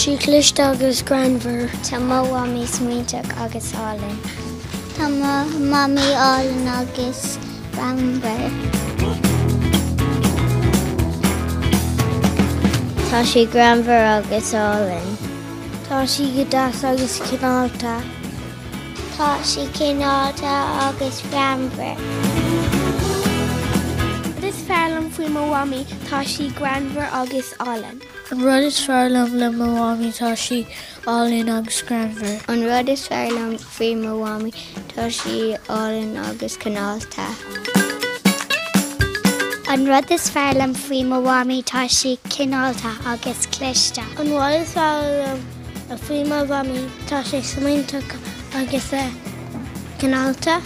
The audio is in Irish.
sí cliste agus greannmhar. Tá mo mhamaí smaointeach agus álainn. Tá mo mhamaí álainn agus greannmhar. Tá sí greannmhar agus álainn. Tá sí go deas agus cineálta. Tá sí cineálta agus greannmhar. Rud is fearr liom faoi mo mhamaí, tá sí greannmhar agus álainn. An rud is fearr liom le mo mhamaí tá sí álainn agus greannmhar. An rud is fearr liom faoi mo mhamaí tá sí álainn agus cineálta. An rud is fearr liom faoi mo mhamaí tá sí cineálta agus cliste. An rud is fearr liom faoi mo mhamaí tá sé smaointeach agus cineálta.